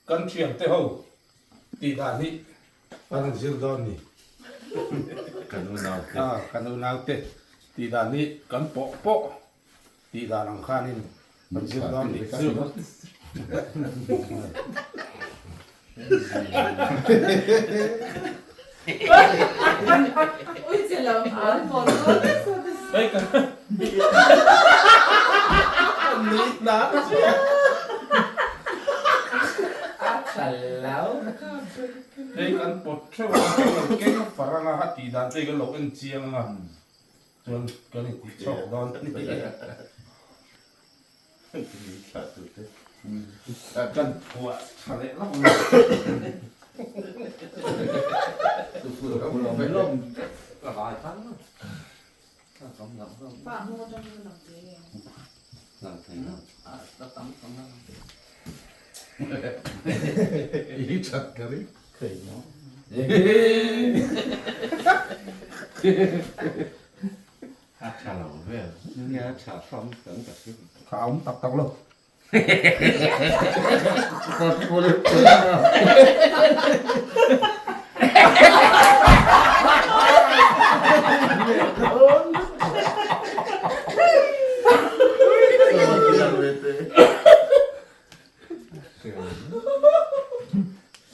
Kan thiante ho tih dan hi kan han zir dawn ni. Kan unaute. Ah, kan unaute tih dan hi kan pawh pawh tih dan ang khanin kan zir dawn ni. Hei kan pawt theuh a, kan lo keng far anga a tih dan te hi kan lo en chiang anga chuan kan intih chhuak dawn a ni. Kan phuah tha leh lawk mai. I that ka ring thei maw? A tha lo vel. Nia a tha fam kan ka hrim. Kha a awm tak tak lo.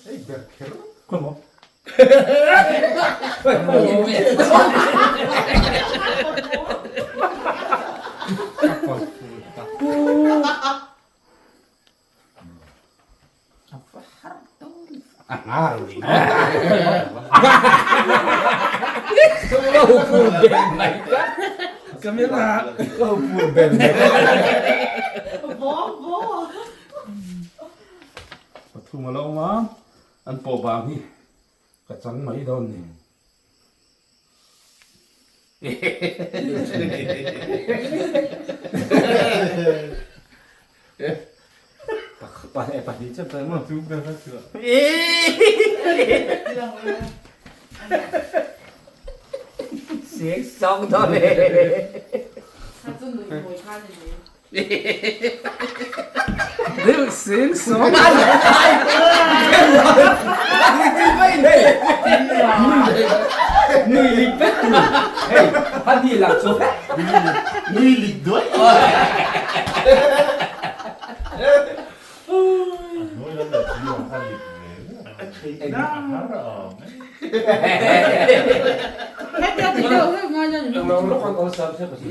Hei ber kher. Khawi maw? Pathum a lo awm a, an pawh bang hi ka chang mai dawn ni.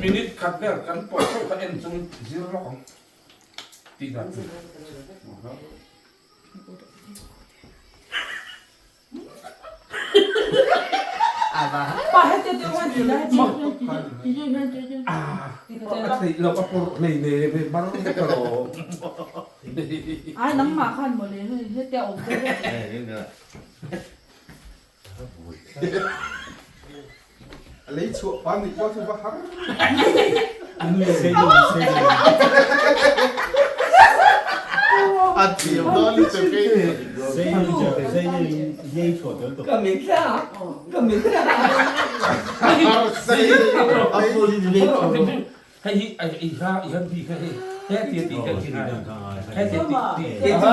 Minute khat vel kan pawh theuh kha en chung zir lawk ang tih dan chu. A theih loh a pawrh hlei ne ve mar vek alawm. A lei chhuah pa nih pawh chu va har. A thiam dawn ni che kei. Hei hi i hla i han ti kha hei he ti ti kan ti ngai he ti ti ti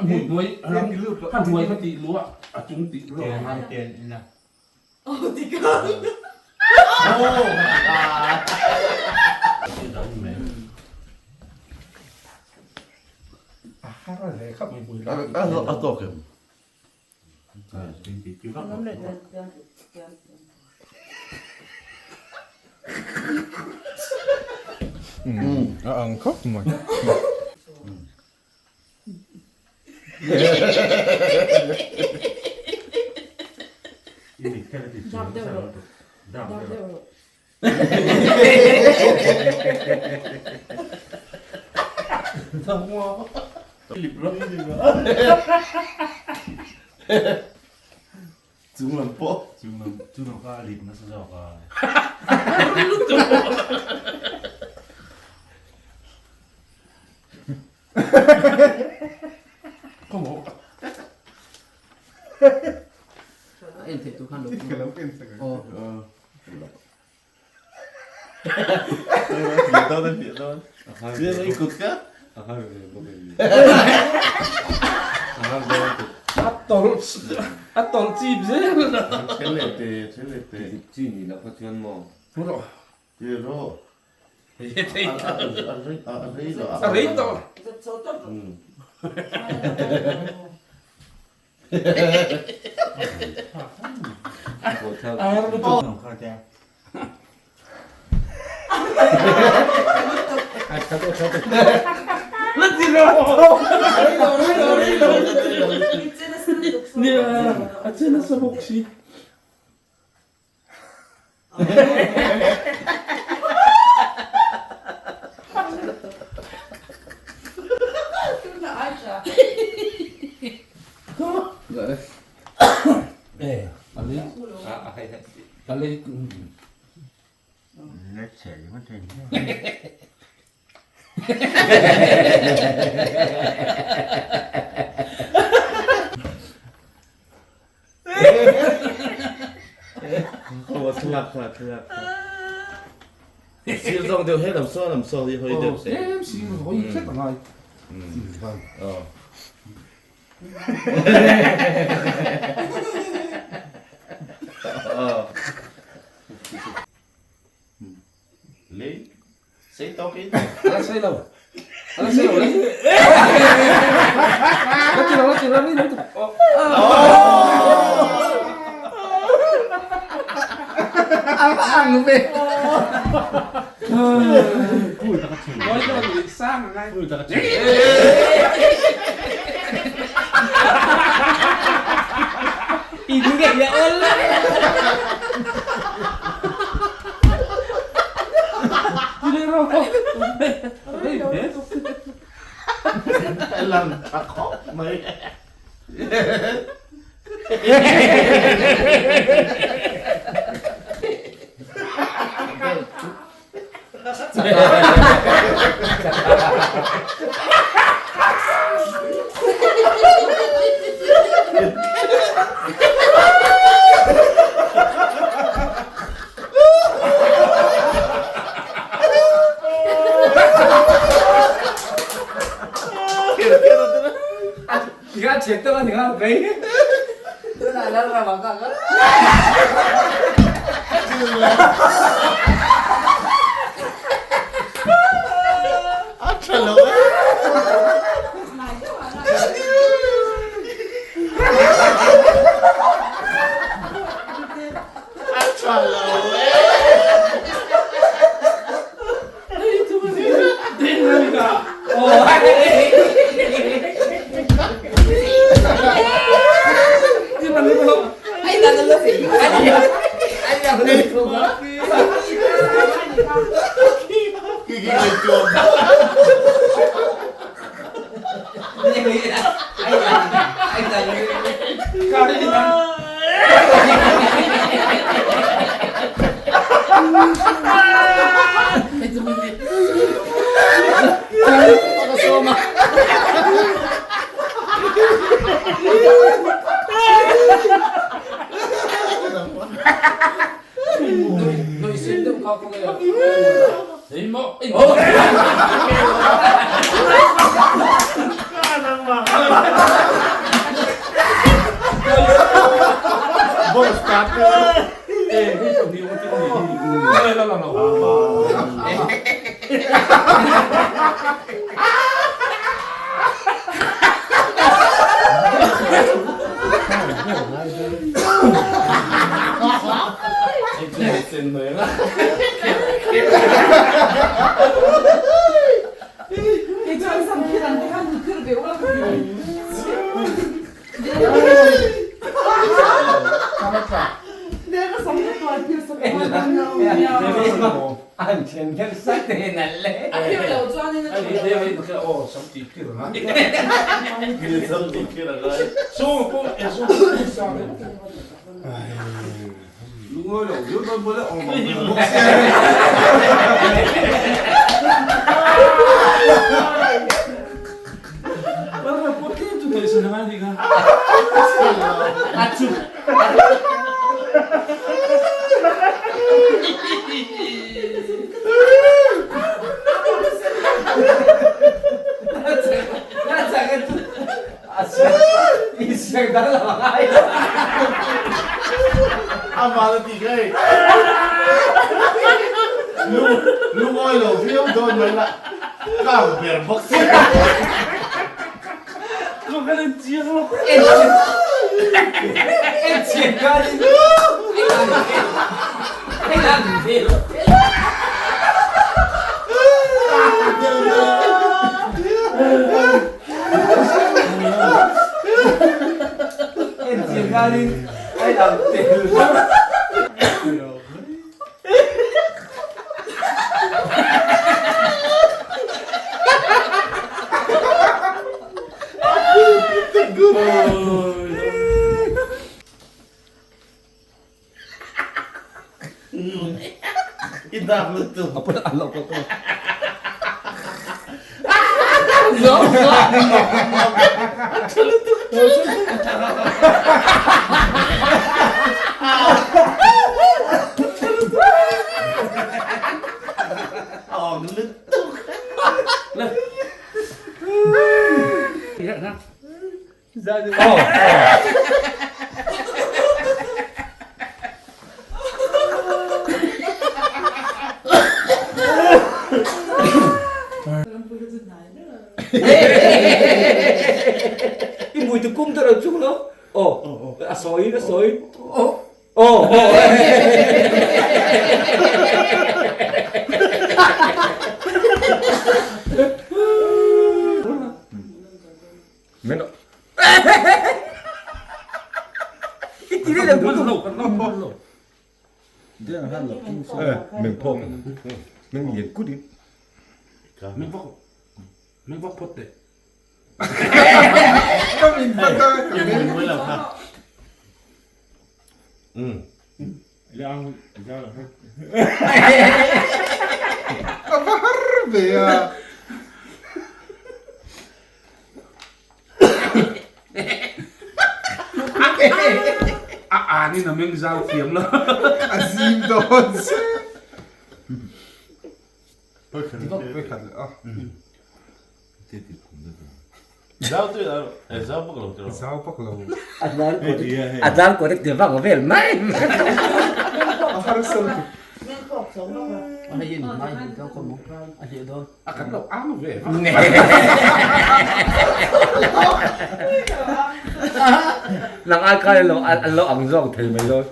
A hmun hnuai ram a hnuai kha tih luh a, a chung tih luh a ngai. A har a hle khap mai hmui lai. A tawk em? A ang khawp mai. Dap deuh rawh. Dap deuh rawh. Chung lam pawh. Chung lam chung lam kha a lip nasa zawk a. A en theih tur khan lo Ka lo ken sak ang. Aw. Fiah dawn a fiah dawn. Fiah dawn i kut ka. A nghal ve bawk em ni? A nghal dawn kut. A tawlh a tawlh chip zel. Then leh te, then leh te. Dik chi ni loh kha chuan maw? Thu rawh. Ti rawh. Hei thei A rei a rei lo. A rei tawh. A che nasa bawk si. Sir zawng deuh he lam saw lam saw hi hawi deuh teh. Tlem si hawi hret a ngai. Aw. Lei sei tawk in. Ala sei lo. Ala sei lo le. La ti lo la ti lo ni lo. A ang ve. Nói cho mình sang ngay. In ngei a awl. Lang tha khawp mai. A tha lo e. A tha lo e. Khi khi người chuồng. Boss start. A phir lo chuanin a tha lo ang. Aw sam tih phir a ngai. Sam tih phir a ngai. Sawng pawh e sawng pawh sang e. Lungawi lo viau dawn mawle awm ang hmel bawk sia. Parra pawh tlem chu ngaihsan a ngai anih kha. A chu. Amah la ti kha hei. Lungawi lo viau dawn mai la kang ber bawk si. I dak lutuk. Awng lutuk. I mui tu kum ta lo chung lo. Oh, a sawi a sawi. Oh. Oh. Meng vak phawt teh. Ka min phawt a ka meng. A va har ve a. A anin a meng zau thiam lo. A zim dawn se. Pawikhat leh a. Zau tu e zau bak lo tiraw. Zau bak lo. A dar kawt ti vak vel mai. A harsa lutuk. A kan lo ang ve. Nang ai khan an lo ang zawk thei mai dawn.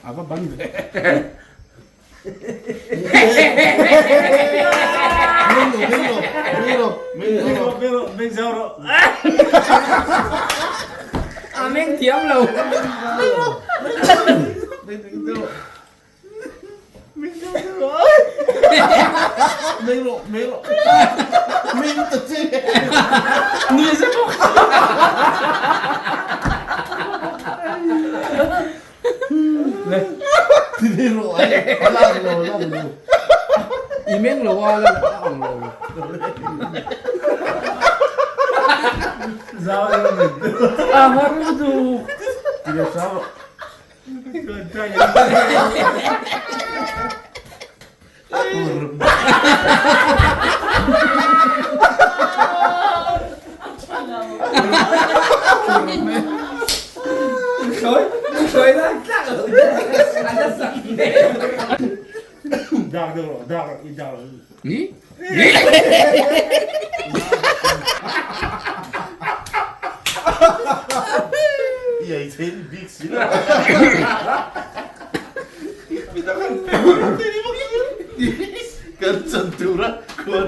A va ban ve. A meng thiam lo. I meng lo a la ang lo. A har lutuk. I ei thei bik si lo. Kan chan tur a. La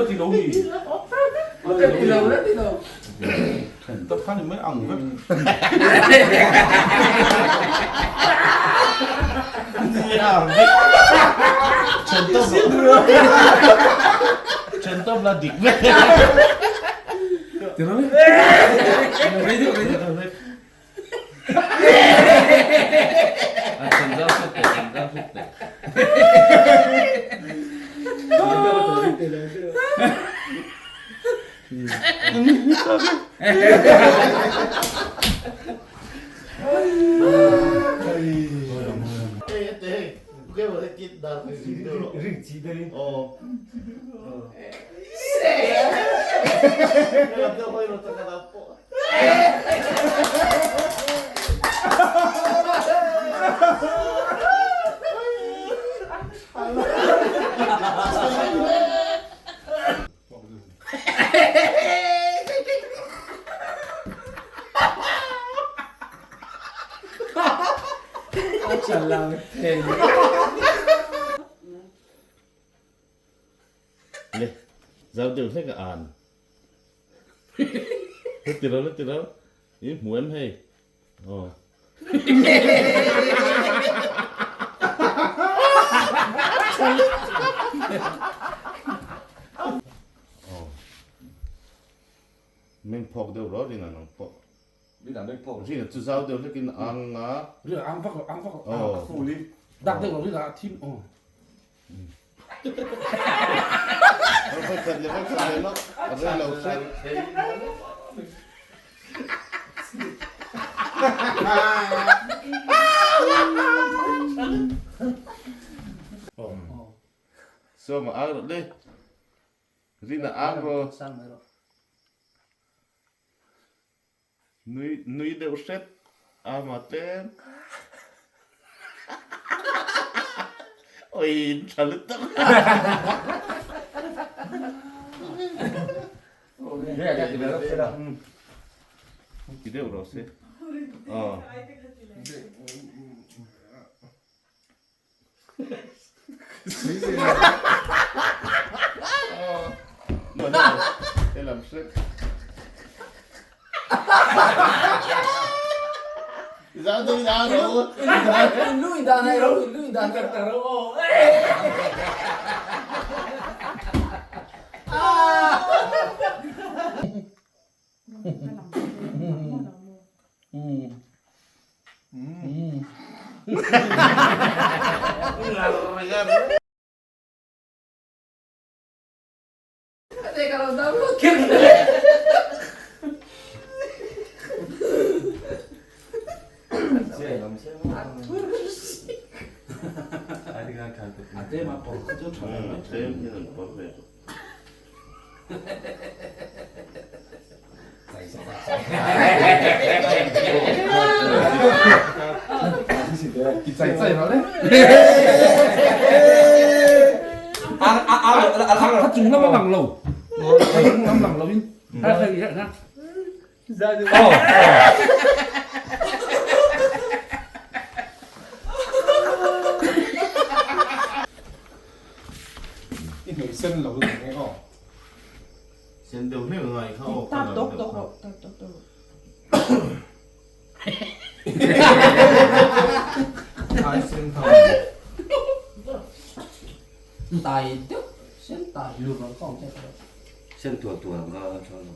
ti lo mi. La ti lo, la ti lo. Then tawp kha ni mai ang vek. Then tawp Then tawp la dik vek. Ti lo le. Rei deuh, rei deuh. A then zau hret teh, then zau hret teh. Le, zau deuh hlek a an. La ti lo, la ti lo. I hmu em hei? Aw. Aw. Meng phawk deuh rawh rin ang pawh. Rin a chu zau deuh hlekin ang a. Rin ang vak lo, ang vak lo. A full i. Dak deuh lo rin a thim. Aw. Vawikhat leh vawikhat leh lawk a rei lo hret. Sawma ang rawh le. Rina ang rawh. Nui nui deuh hret a ma tlem. Oi in tha lutuk. Ti deuh rawh se. Aw. Helam hrek. Zau deuh in ang ro. Lu in dan ai ro, lu in dan ai ro. Tlem hian an pawr ve. A chung lam a lang lo. A chung lam lang lo in. A hei hi na. Oh. I hnuai sen lo lang nge aw. Sen deuh hlek ngai kha aw Tap dawk dawk rawh, tap dawk dawk rawh. Ai sen tho. Tai deuh sen tai lu ang kawng che tawh. Sen tual tual ang kha a tha lo.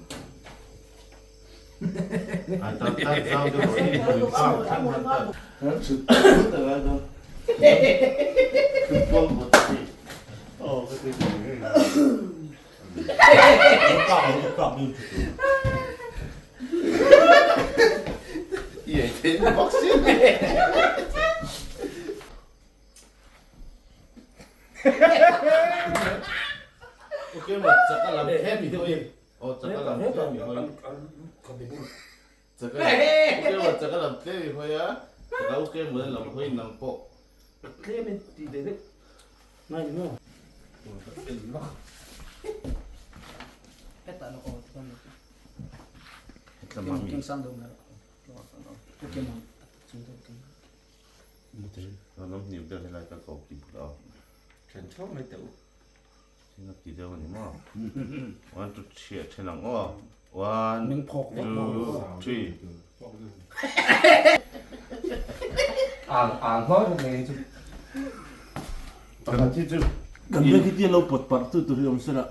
Ai tap tap zau deuh rawh i hmui kang thleng han tap. Chut chut a ngai dawn. Chut kual vawt a ni. Aw ka ti ngei. I ei theih na bawk si. Ok, mà chắc là làm thêm thì thôi. Aw chaka lam tlem i hawi. Chaka lam chaka lam tlem i hawi a, chaka u ke mula lam hawi nang pawh. Tlem in tih ve vek ngai ni maw? Hetah lo aw chuan lo. Hetlam ami. King sang deuh mai. U ke mun chung deuh king. Lam hniam deuh helai ka ko ki bul a. Then theuh mai teh u. Thil a ti deuh a ni maw? One two three a then ang aw. One two three. Ang ang hma rawh mai chu. Pakhat hi chu Kan beng hi tia lo pawt parh tu tur hi awm sela.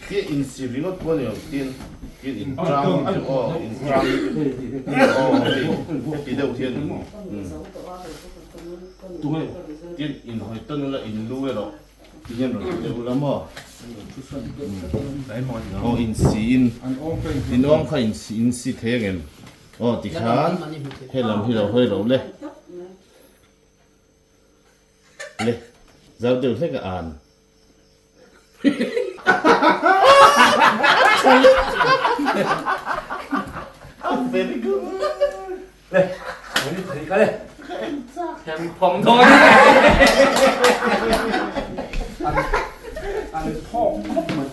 Tia insi ringawt pawh a ni lo tin tin in tang chu aw in tang aw hei heti deuh hian tin in hawi tawn ula in lu erawh ti hian rawn ti deuh ula maw aw in si in in awm kha in si in si thei angem aw tikhan helam hi lo hawi lo le le zau deuh hlek a an. Very good. Le, thei ka le. Hem phong thôi. An thawk khawp mai.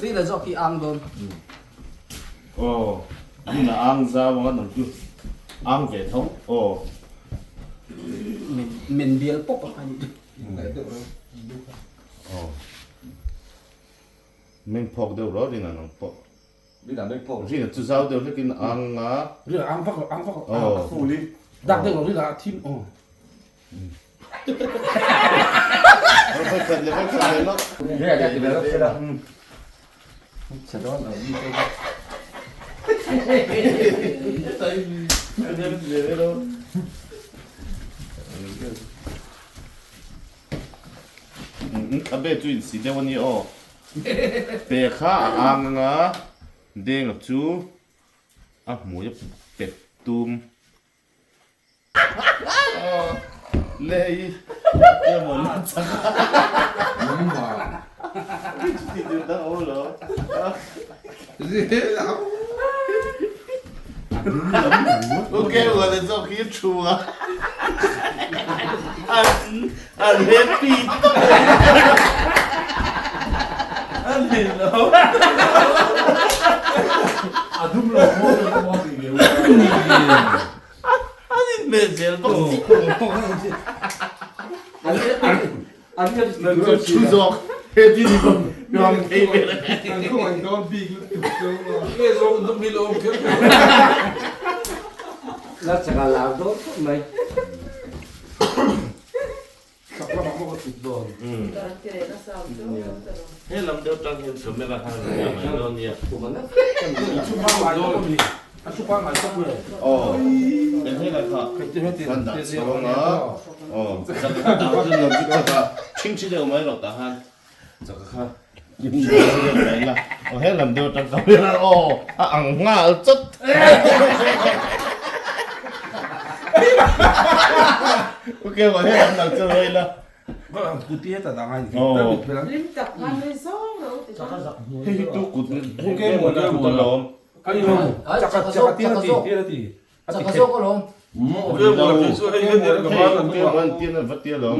Ri la zawk hi ang dawn. Aw, rin a ang zau anga nang chu ang ve tho. Aw. Men men bial pawp a ni. Aw. Meng phawk deuh rawh rin a nang pawh. Rin a meng phawk. Rin a chu zau deuh hlekin ang a. Rin a ang vak lo, ang vak lo. Aw. A full in. Dak deuh lo rin a thim. Aw. Voi khat leh voi khat leh lawk. Rin a ti ve lawk sela. Chhe dawn lo mi te. A be chu insi deuh a ni aw. Pe kha a ang anga denga chu a hmui a pet tum. Lei emaw na chak a. Chuti tur dang a awm lo. Ok uan zawk hi thu a. An happy tawp. An hei lo. A dum lo maw maw ti ve. An inhmeh zel bawk si. Thu zawk he ti ni bawk ram thei vel. An khawngaih dawn bik lutuk chu. Nge zawng dum hi lo awm kher kher. La chaka lar dawn khawp mai. Chak lamah maw ka chhut dawn. He lam deuh tang hian camera khan a nia mai dawn nia. A chu pangngai tawp a mi. A chu pangngai tawp nge. Aw eng he lai kha kan dah chhawng a. Aw chak kha dah chu lam chu chak a ṭhingṭhi deuh mai rawh tah khan chak kha ṭhingṭhi deuh mai la. Aw he lam deuh tang camera aw a ang nghal chawt. Ok wa he lam dang chu rei la. Kuti heta dang ai. Lim tak ngan nui zawng lo ti kha. Hei hi tu kut hei ke maw tu kut alawm. Ani lo. Chaka chaka ti ti ti ti. Chaka zawk alawm. Ok mo la chu hei hei ka ba lam tu an ti na va ti alawm.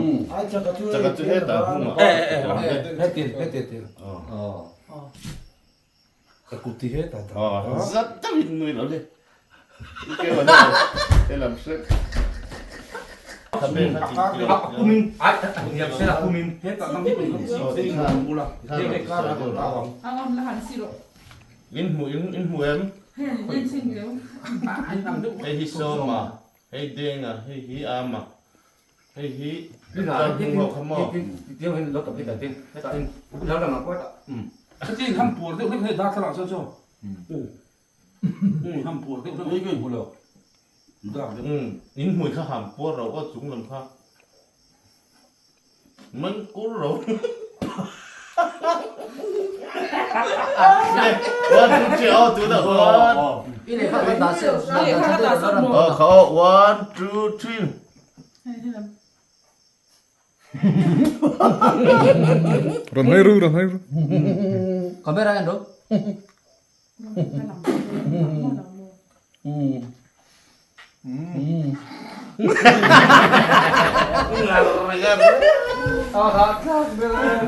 Chaka chu heta hung a. Eh eh eh ti ti ti. Oh. Ka kut ti heta ta. Zat takin nui lo le. In hmu in hmu em? Hei hi Sawma, hei Denga, hei hi Ama, hei hi Tlanghnung ho kha maw? In hmui kha ham puar ro aw chung lam kha man kur ro. One two three aw tuna one. Aw kha aw one two three. Rawn hawi ru rawn hawi ru. Camera en ro. A hahthlak ber e.